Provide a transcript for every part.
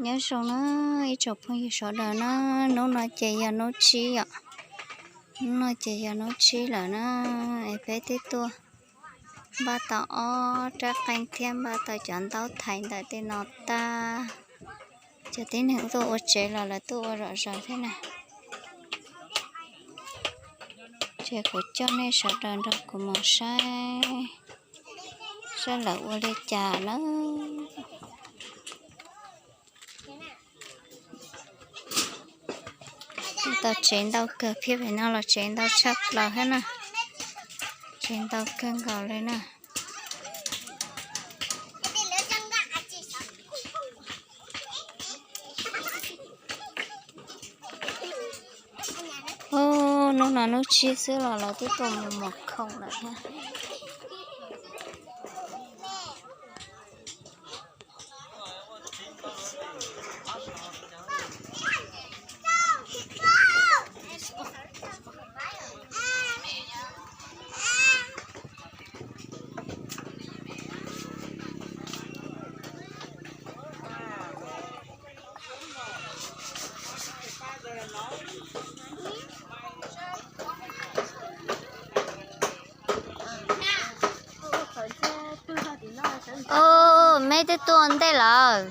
Nyob zoo na ib tsoom phooj ywg sawv daws na, hnub no ces yog hnub tsib yom. Hnub no ces yog hnub tsib lawm na, es peb twb tuaj npaj tau ob rab qeej thiab npaj tau cov ntaub thaiv ntawm tej no tag. Cov tib neeg tuaj ua tsev los lawv tuaj ua zom zaws thiab na. Ces kuv coj nej sawv daws nrog kuv mus saib, saib lawv ua li cas na. Tau tsev ntau kawg, phiaj pem no los tsev ntau tshaj plaws thiab na. Tsev ntau kawg nkaus li na. Hnub no hnub tsib xwb los lawv twb tuaj mus muag khoom lawm thiab. Ub, meb twb tuaj ntej lawm.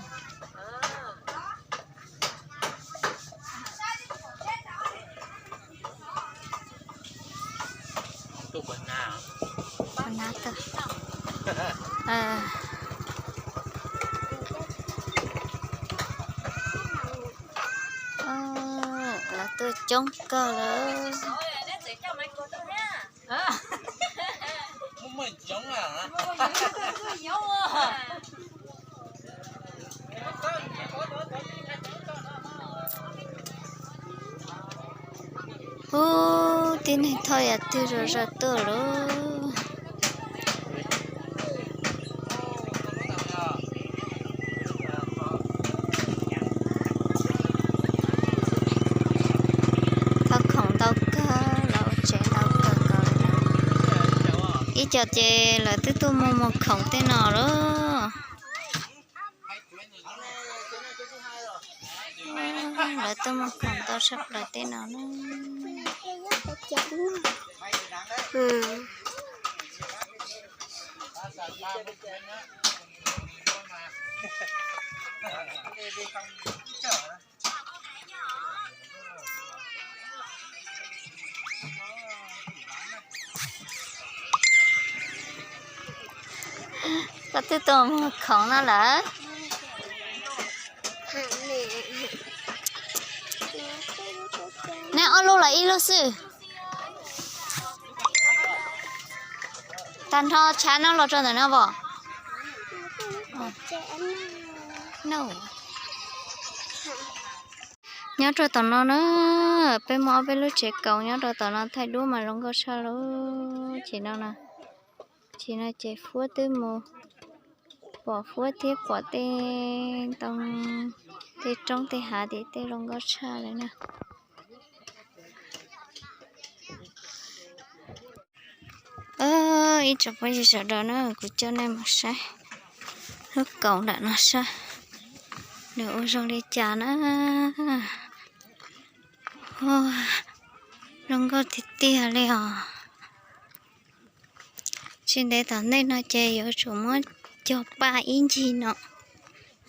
Lawv tuaj coob kawg lawm. Ub, tib neeg thauj yam twg zom zaws tuaj lauj. Thauj khoom ntau kawg, lawv ua tsev ntau kawg nkaus li. Ib co ces lawv twb tuaj mus muag khoom tej no lauj. Lawv tuaj muag khoom ntau tshaj plaws tej no na. Koj twb tuaj muag khoom no lawm. Neb ob lub los ib lub xwb. Tag nrho tshav no los rau ntawm no pom. Nyob rau tom no na, peb muaj ob peb lub tsev kaus nyob rau tom no, thaij duab mas zoo nkauj tshaj lawm. Ces no, ces no ces Fuab twb mus pom Fuab thiab pom tej ntoo, tej roob tej hav tim tej zoo nkauj tshaj li na. Ib tsoom phooj ywg sawv daws na, kuv coj nej mus saib lub kaus nram no saib nws ua zoo li cas na. Zoo nkauj tiag tiag li os. Tsis ntev tom ntej no ces yuav tsum muab cog paj ib ncig no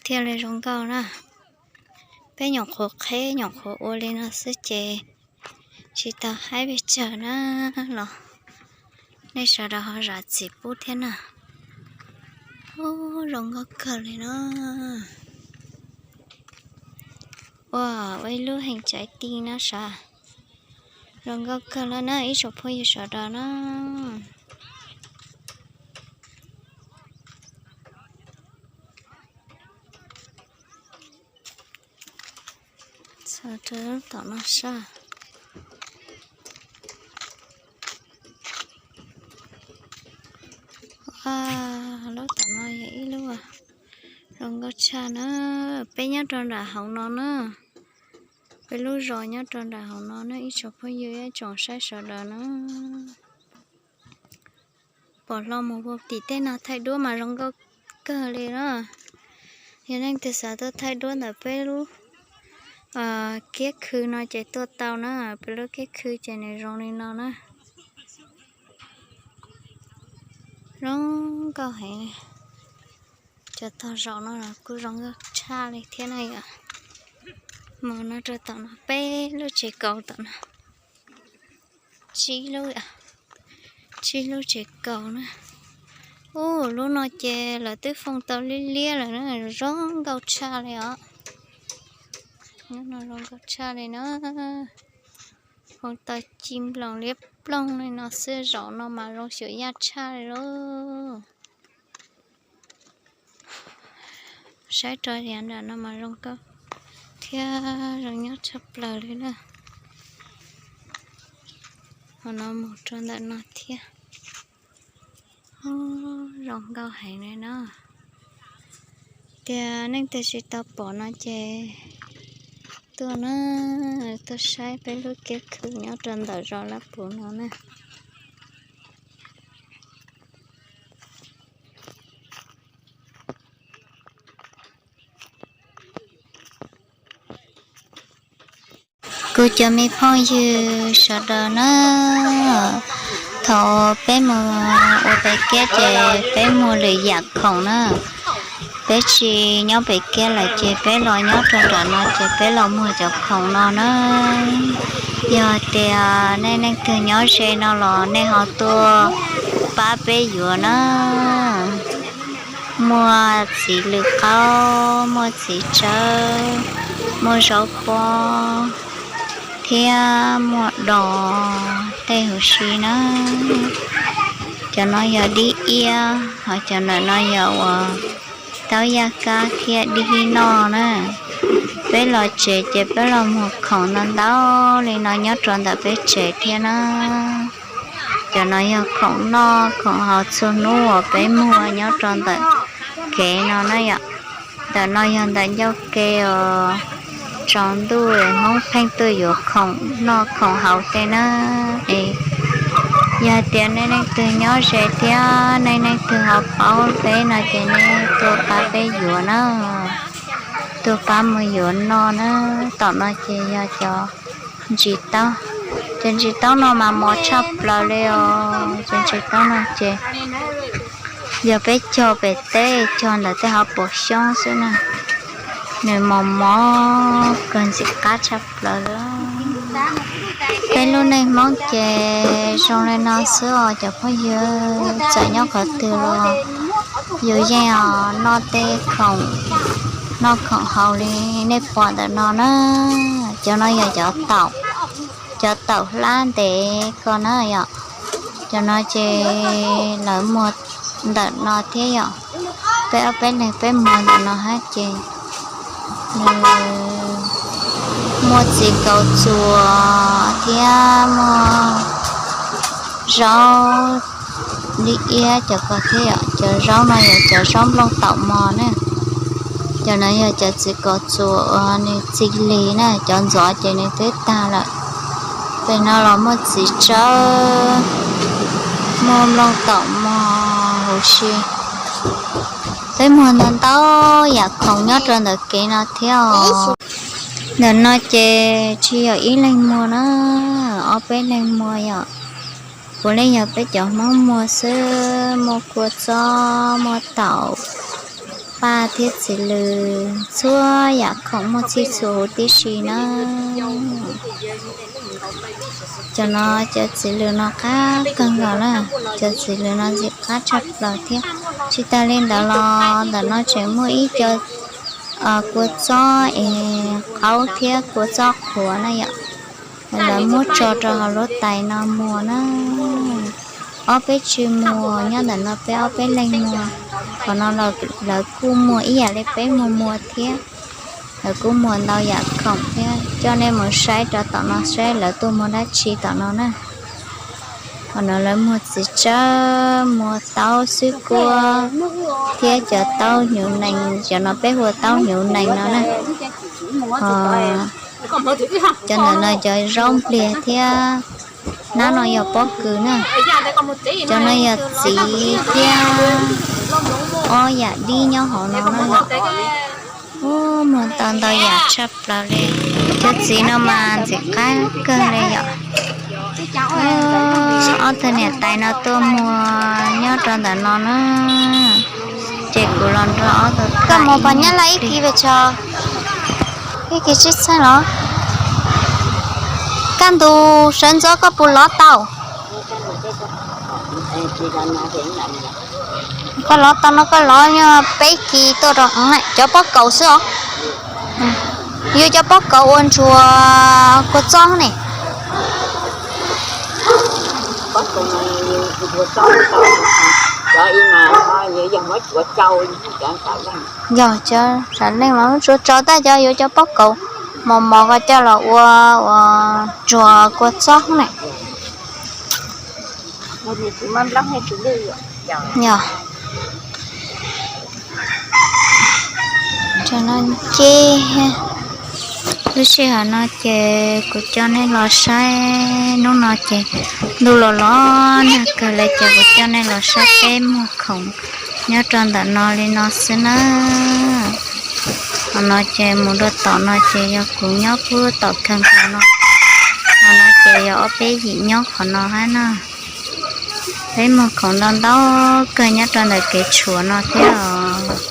thiaj li zoo nkauj na. Peb nyuam qhuav qheb nyuam qhuav ua li no xwb ces tsis tau haib pes tsawg na los nej sawv daws ho zam txim pub thiab na. Ub, zoo nkauj kawg li na. Ua, ua ib lub heev tsaiv ti na sav. Zoo nkauj kawg li na ib tsoom phooj ywg sawv daws na. Txog rau lub tom no sab. Lub tom no yog ib lub zoo nkauj tshaj na. Peb nyob rau nram hauv no na. Peb lub zos nyob rau nram hauv no na ib tsoom phooj ywg ib tsoom saib sawv daws na. Pom hlo mus tim tej no thaij duab mas zoo nkauj kawg li na. Yog leej twg xav tuaj thaij duab ntawm peb lub kiab khw no ces tuaj tau na, peb lub kiab khw ces nws zoo li no na. Zoo nkauj heev. Cov tog zaum no los kuj zoo nkauj tshaj li thiab na yom. Mus no rau tom no peb lub tsev kaus tom no. Tsib lub, tsib lub tsev kaus na. Ub, lub no ces lawv twb foo tau liab liab lawm na, zoo nkauj tshaj li os. Lub no zoo nkauj tshaj li na. Foo tau ci nploos liab ploog li no xwb, zaum no mas zoo xyuam yaj tshaj li lauj. Saib rau yav nram no mas zoo nkauj thiab zoo nyob tshaj plaws li na. Ho no mus rau ntawm no thiab. Zoo nkauj heev li na. Tias neeg twg tsis tau pom no ces tuaj na, tuaj saib peb lub kiab khw nyob rau ntawm zos Lab Puv no na. Kuv cov me phooj ywg sawv daws na, thaum peb mus ua pem kiab ces peb muag lwm yam khoom na. Peb tsis nyob pem kiab lawm ces peb los nyob rau nram no ces peb los muag cov khoom no na. Yog tias nej leej twg nyob ze no los nej ho tuaj pab peb yuav na. Muaj txiv lws qaub, muaj txiv tsawb, muaj zaub pob thiab muaj dos tej huv si na. Cov no yog dib iab, ho cov ntawm no yog uas taub yaj kab thiab dib hib noj na. Peb los tsev ces peb los muag khoom ntau ntau li no nyob rau ntawm peb tsev thiab na. Cov no yog khoom noj khoom haus txhua hnub uas peb muag nyob rau ntawm kev no na yom. Ntawm no yog ntawm ncauj ke os, tsaus ntuj Hmoob pheej tuaj yuav khoom noj khoom haus tej na. Es yog hais tias nej leej twg nyob ze thiab nej leej twg ho paub peb no ces nej tuaj pab peb yuav na, tuaj pab mus yuav noj na. Tom no ces yog cov ntsis taub, cov ntsis taub no mas mos tshaj plaws li os. Cov ntsis taub no ces yog peb cog pem teb, cog ntawm tej hauv paus xyoob xwb na, nws mos mos kawg ntxim qab tshaj plaws li. Peb lub neej Hmoob ces zoo li no xwb os cov phooj ywg, txawm nyob qhov twg los yus yeej os noj tej khoom, noj khoom haus li nej pom ntawm no na. Cov no yog cov taum, cov taum hlab ntev ko na yom. Cov no ces lawv muag ntawm no thiab yom. Peb ob peb leeg peb muag ntawm no hab ces nws muaj txiv kaus txuas thiab muaj zaub li iab cov ko thiab yom. Cov zaub no yog cov zaub nplooj taum mos na. Cov no yog cov txiv kaus txuas uas nws txi lig na, cov ntxov ces nws twb tag lawm. Pem no los muaj txiv tsawb, muaj nplooj taum mos huv si. Peb muag ntau ntau yam khoom nyob rau ntawm kev no thiab os. Ntawm no ces tsis yog ib leeg muag na, ob peb leeg muag yom. Puav leej yog peb cov Hmoob muag xwb, muaj kua txob, muaj taum, paj thiab txiv lws, txhua yam khoom muaj txhij txhua huv tib si na. Cov no cov txiv lws no qab kawg nkaus na, cov txiv lws no ntxim qab tshaj plaws thiab. Tsis tas li ntawd los ntawm no tseem muaj ib co kua txob es qaub thiab kua txob qhuav na yom. Lawv muab tso rau hauv lub tais no muag na. Ob peb tsi muag, nyob ntawm no peb ob peb leeg muag. Qhov no lawv kuj muag ib yam li peb muag muag thiab. Lawv kuj muag ntau yam khoom thiab, coj nej mus saib rau tom no saib lawv tuaj muag dab tsi tom no na. Qhov no lawv muag txiv tsawb, muag taub xwb kuab thiab cov taub hnyuv nees, cov no peb hu ua taub hnyuv nees no na. Cov ntawm no cov zaub npliag thiab, nab no yog pob kws na. Cov no yog txiv thiab ob yam dib nyob hauv no na yom. Tau ntau yam tshaj plaws li. Cov txiv no mas ntxim qab kawg li yom. Ob tug niam tais no tuaj muag nyob rau ntawm no na. Ces kuv los nrog ob tug, koj mus pog nyob laj ib kis pes tsawg? Ib kis tsib txheej los? Kaj ntug sawv ntxov koj puas lov tau? Koj lov tau no koj lov peb kis tuaj rau cov pob kaus xwb os. Yuav cov pob kaus uas ntsuas kua txob ne. Yog cov sam leej mas tsuas tso tag cov yuav cov pob kaus mos mos ko coj los ua uas ntsuas kua txob ne. Yog, no ces lub sij hawm no ces kuv coj nej los saib, hnub no ces ntuj los los nag kawg li ces kuv coj nej los saib peb muag khoom nyob rau ntawm no li no xwb na. Qhov no ces mus rau tom no ces yog kuv nyob puag tom kawg nkaus no. Qhov no ces yog ob peb yim nyob qhov no hab na. Peb muag khoom ntau ntau kawg nyob rau ntawm kev tshuam no thiab os.